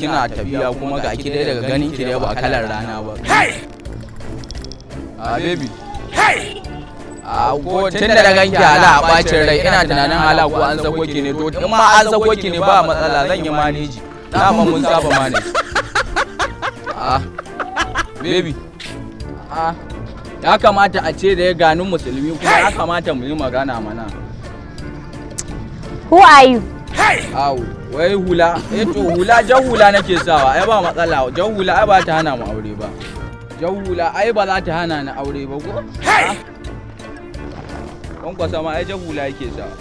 Kina tafiya kuma ga ki dai, daga ganin ki dai ba kalar rana ba. A baby, a ko tun da ganki hala a bacin rai, ina tunanin hala ko an sako ki ne. To, in ma an sako ki ne, ba matsala, zan yi manage. Dama mun saba manage. A baby, a ya kamata a ce da ya gani musulmi kuma ya kamata mu yi magana mana. Who are you? Aw, wai hula, eh to hula, jan hula nake sawa, ai ba matsala, jan hula ai ba ta hana mu aure ba. Jan hula ai ba za ta hana ni aure ba ko? Kwankwasa ma ai jan hula yake sawa.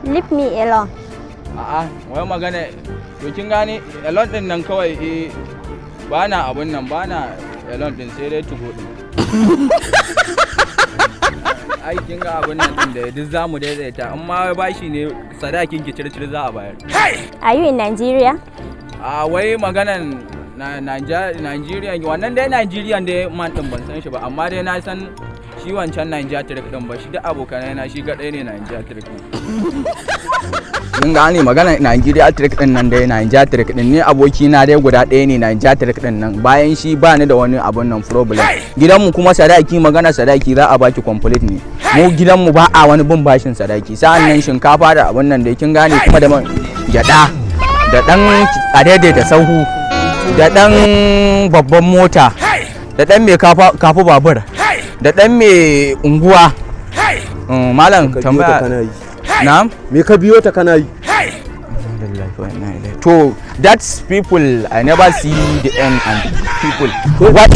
Leave me alone. A'a, wai magana, to kin gane alone din nan kawai, eh, ba na abun nan, ba na alone din, sai dai tugo din. Ai kin ga abun nan din da duk zamu daidaita, in ma bashi ne, sadakin ki cire za a bayar. Are you in Nigeria? A wai maganan na Nigerian, wannan dai Nigerian dai man din ban san shi ba, amma dai na san shi wancan Niger Trick din ba shi duk abokanai na, shi kadai ne Niger Trick din. Kin gane magana Nigeria Trick din nan dai, Niger Trick din ne, aboki na dai guda ɗaya ne Niger Trick din nan. Bayan shi ba ni da wani abun nan problem. Gidanmu kuma sadaki, magana sadaki za a baki complete ne. Mu gidanmu ba a wani bin bashin sadaki. Sa'an nan shinkafa da abun nan dai, kin gane, kuma da man gyada da dan a daidaita sahu da dan babban mota da dan mai kafu babur da dan mai unguwa. Malam Ka biyo ta tambaya kana yi. Na'am? Me ka biyo ta kana yi? To, that's people I never see the end and people what